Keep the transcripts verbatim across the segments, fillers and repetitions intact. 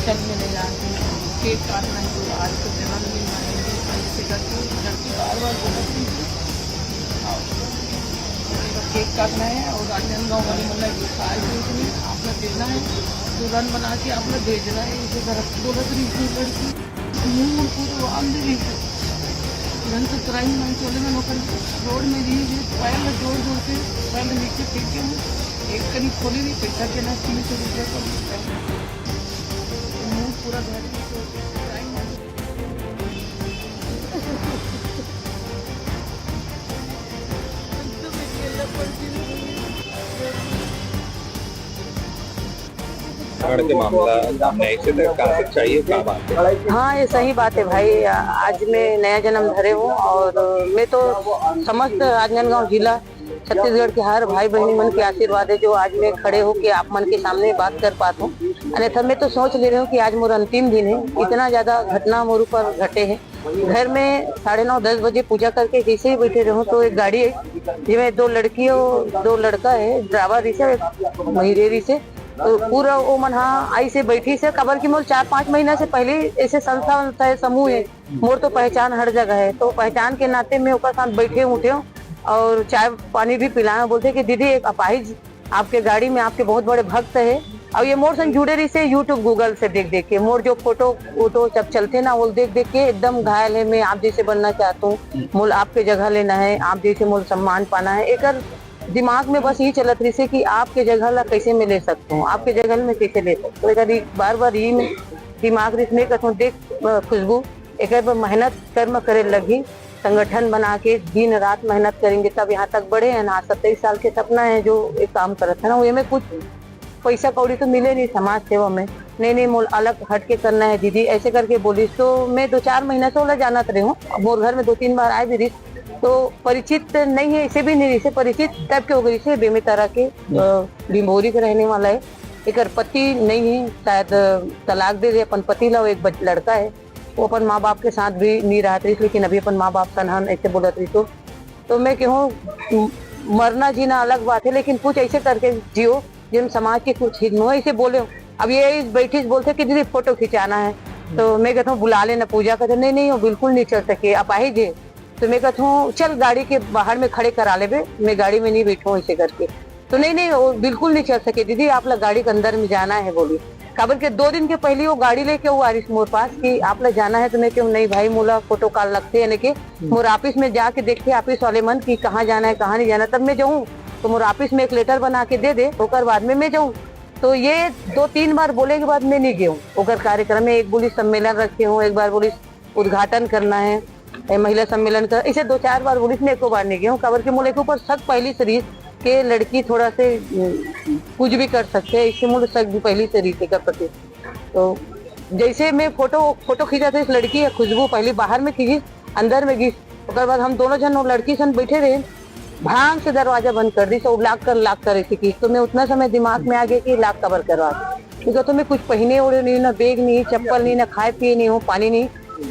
चल मिले जाके केक काटना है, तो आज तो जन्मदिन मनाएंगे, ऐसे करके लड़की बार बार बोला कि केक काटना है और राजनांदगांव वाली मतलब ये सारी चीज में आप लोग देना है, दुल्हन बना के आप लोग भेजना है, इसे घर बोला तो नहीं लड़की मुंह पूरे बांध रही है। तुरंत क्राइम में चले गए लोग रोड में रही है, पैर में जोर जोर के पैर नीचे फेंके हुए, एक करीब खोली नहीं, पैसा देना तीन सौ रुपया का मुंह पूरा घर में क्राइम। हरण के मामला सामने आए, इसे तक का सच्चाई है, क्या बात है? हाँ, ये सही बात है भाई। आज मैं नया जन्म धरे हूँ और मैं तो समस्त राजनांदगांव जिला, छत्तीसगढ़ के हर भाई बहनी मन के आशीर्वाद है जो आज मैं खड़े होके आप मन के सामने बात कर पाता हूँ। अन्यथा मैं तो सोच ले रही हूँ कि आज मोर अंतिम दिन है। इतना ज्यादा घटना मोर ऊपर घटे है। घर में साढ़े नौ दस बजे पूजा करके जैसे ही बैठे रहूँ तो एक गाड़ी है जिसमें दो लड़की और दो लड़का है, ड्राइवर रही से, महिरे रही से। तो पूरा वो मन हाँ आई से बैठी से, काबर कि मोर चार पाँच महीना से पहले ऐसे संस्था वंस्था है, समूह है, मोर तो पहचान हर जगह है, तो पहचान के नाते मैं ओकर साथ बैठे उठे हूँ और चाय पानी भी पिलाए। बोलते कि दीदी, एक अपाहिज आपके गाड़ी में आपके बहुत बड़े भक्त है और ये मोर संग जुड़े रही से YouTube Google से देख देख के। मोर जो फोटो वोटो जब चलते ना, वो देख देख के एकदम घायल है। मैं आप जैसे बनना चाहता हूँ, मोल आपके जगह लेना है, आप जैसे मोल सम्मान पाना है। एकर दिमाग में बस ये चलत रही से कि आपके जगह ला कैसे मैं ले सकता हूँ, आपके जगह में कैसे ले सकता हूँ। एकर बार बार ये दिमाग रही, मैं कहता हूँ, देख खुशबू, एक मेहनत कर्म करे लगी, संगठन बना के दिन रात मेहनत करेंगे तब यहाँ तक बढ़े हैं। आज सत्ताईस साल के सपना है जो एक काम करत है ना, वो में कुछ पैसा कौड़ी तो मिले नहीं समाज सेवा में। नहीं नहीं, मोल अलग हट के करना है दीदी, ऐसे करके बोली। तो मैं दो चार महीना से ओला जानत रही हूँ, मोर घर में दो तीन बार आए भी रही, तो परिचित नहीं है, इसे भी नहीं, इसे परिचित टाइप के हो गई से बेमेतरा के, भिंभोरी के रहने वाला है। एक पति नहीं है, शायद तलाक दे दे अपन पति ला, एक लड़का है, वो अपन माँ बाप के साथ भी नहीं रहत रही, लेकिन अभी अपन माँ बाप सन हन, ऐसे बोलत रही। तो तो मैं कहूँ, मरना जीना अलग बात है, लेकिन कुछ ऐसे करके जियो जिन समाज के कुछ हित में हो, ऐसे बोले। अब ये बैठी बोलते कि दीदी फोटो खिंचाना है, तो मैं कहता हूँ बुला लेना पूजा का। नहीं नहीं, वो बिल्कुल नहीं चल सके, अपाहिज है। तो मैं कहता हूँ चल गाड़ी के बाहर में खड़े करा लेबे, मैं गाड़ी में नहीं बैठूँ ऐसे करके। तो नहीं नहीं, वो बिल्कुल नहीं चल सके दीदी, आप लोग गाड़ी के अंदर में जाना है बोली। काबर के दो दिन के पहले वो गाड़ी लेके वो आरिस मोर पास कि आप लोग जाना है, तो मैं कहूँ नहीं भाई, मोला फोटो कॉल लगते है के मोर ऑफिस में जाके देखे ऑफिस वाले मन कि कहाँ जाना है कहाँ नहीं जाना, तब मैं जाऊँ तो मोर ऑफिस में एक लेटर बना के दे दे, ओकर बाद में मैं जाऊँ। तो ये दो तीन बार बोले के बाद मैं नहीं गई ओकर कार्यक्रम में। एक बोली सम्मेलन रखे हूँ, एक बार बोली उद्घाटन करना है महिला सम्मेलन का, इसे दो चार बार बोली, मैं एको बार नहीं गई हूँ। काबर के मोला एक ऊपर शक पहली से रही के लड़की थोड़ा से कुछ भी कर सकते हैं, इससे मोला शक भी पहली से रही थी कर सकते। तो जैसे मैं फोटो फोटो खींचा था इस लड़की है खुशबू, पहले बाहर में खींची, अंदर में गई। ओकर बाद हम दोनों जन लड़की सन बैठे रहे, भांग से दरवाजा बंद कर दी, सब लाग कर लाग करे थी। तो मैं उतना समय दिमाग में आ गया कि लाग कबर करवा, क्योंकि तो मैं कुछ पहने ओढ़े नहीं, ना बैग नहीं, चप्पल नहीं, ना खाए पिए नहीं हूँ, पानी नहीं।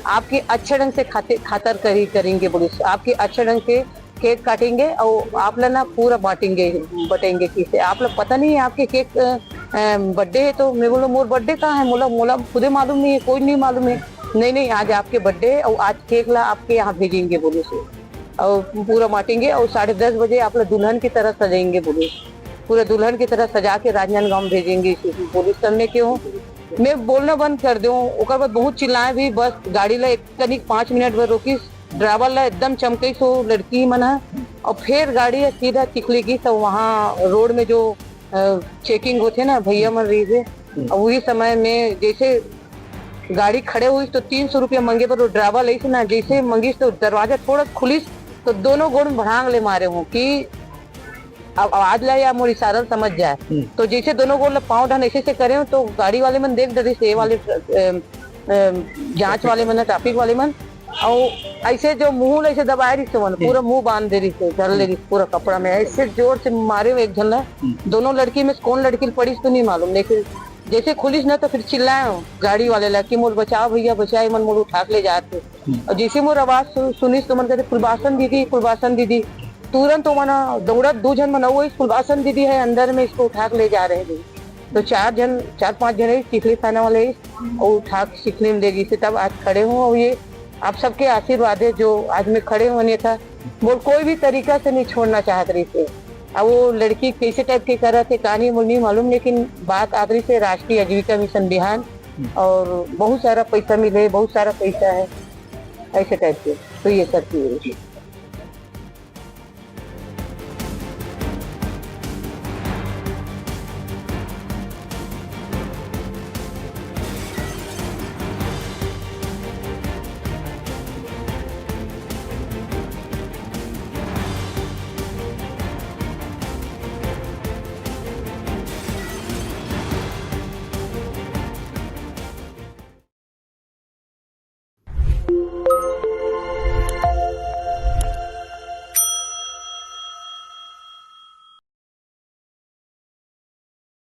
आपके अच्छे ढंग से खाते खातर करी करेंगे बोली, आपके अच्छे ढंग से केक काटेंगे और आप ला ना पूरा बांटेंगे, बटेंगे किसे। आप लोग पता नहीं है आपके केक बर्थडे है। तो मैं बोलो मोर बर्थडे कहाँ है, मोला मोला खुदे मालूम नहीं है, कोई नहीं मालूम है। नहीं नहीं, आज आपके बर्थडे है और आज केक ला आपके यहाँ भेजेंगे बोले से, और पूरा बांटेंगे और साढ़े दस बजे आप लोग दुल्हन की तरह सजेंगे बोले, पूरा दुल्हन की तरह सजा के राजनांदगांव भेजेंगे बोले। तब मैं क्यों मैं बोलना बंद कर दूँ। ओकर बाद बहुत चिल्लाए भी, बस गाड़ी ला एक कनिक पाँच मिनट भर रोकिस, ड्राइवर ला एकदम चमकई सो लड़की मन ह। और फिर गाड़ी सीधा चिखली गई, तो वहाँ रोड में जो चेकिंग होते ना भैया मन रही थे, और वही समय में जैसे गाड़ी खड़े हुई तो तीन सौ रुपया मंगे, पर वो ड्राइवर लई से ना जैसे मंगिस तो दरवाजा थोड़ा खुलिस तो दोनों गोड़ में भड़ांग ले मारे हूँ कि अब आवाज ला या मोर इशारा समझ जाए। तो जैसे दोनों गोड़ ला पाँव ढन ऐसे से करे हूँ तो गाड़ी वाले मन देख डरिस, ये वाले अ, अ, जांच वाले मन, ट्रैफिक वाले मन, और ऐसे जो मुंह ला ऐसे दबाए रही मन, पूरा मुंह बांध दे रही, धर ले रही पूरा कपड़ा में, ऐसे जोर से मारे हुए एक झन ला। दोनों लड़की में से कौन लड़की पड़ी तो नहीं मालूम, लेकिन जैसे खुलिस ना तो फिर चिल्लाए हो गाड़ी वाले ला कि मोर बचाओ भैया बचाओ, मन मोर उठा के ले जाते। और जैसे मोर आवाज सु-, सुनिस तो मन कहते कुलबासन दीदी, कुलबासन दीदी। तुरंत वो मना दौड़त दो झन मन, वो इस कुलबासन दीदी है अंदर में, इसको उठा के ले जा रहे हैं। तो चार झन, चार पांच झन चिखली थाना वाले, वो उठा के चिखली में दे गिस हे, तब आज खड़े हूँ। और ये आप सबके आशीर्वाद है जो आज मैं खड़े हूँ, अन्यथा मोर कोई भी तरीका से नहीं छोड़ना चाहत रहिस हे। अब वो लड़की कैसे टाइप के करत हे, कहानी मोर नहीं मालूम, लेकिन बात आत रहिस हे राष्ट्रीय आजीविका मिशन बिहान, और बहुत सारा पैसा मिले, बहुत सारा पैसा है, ऐसे टाइप के। तो ये सब चीजें।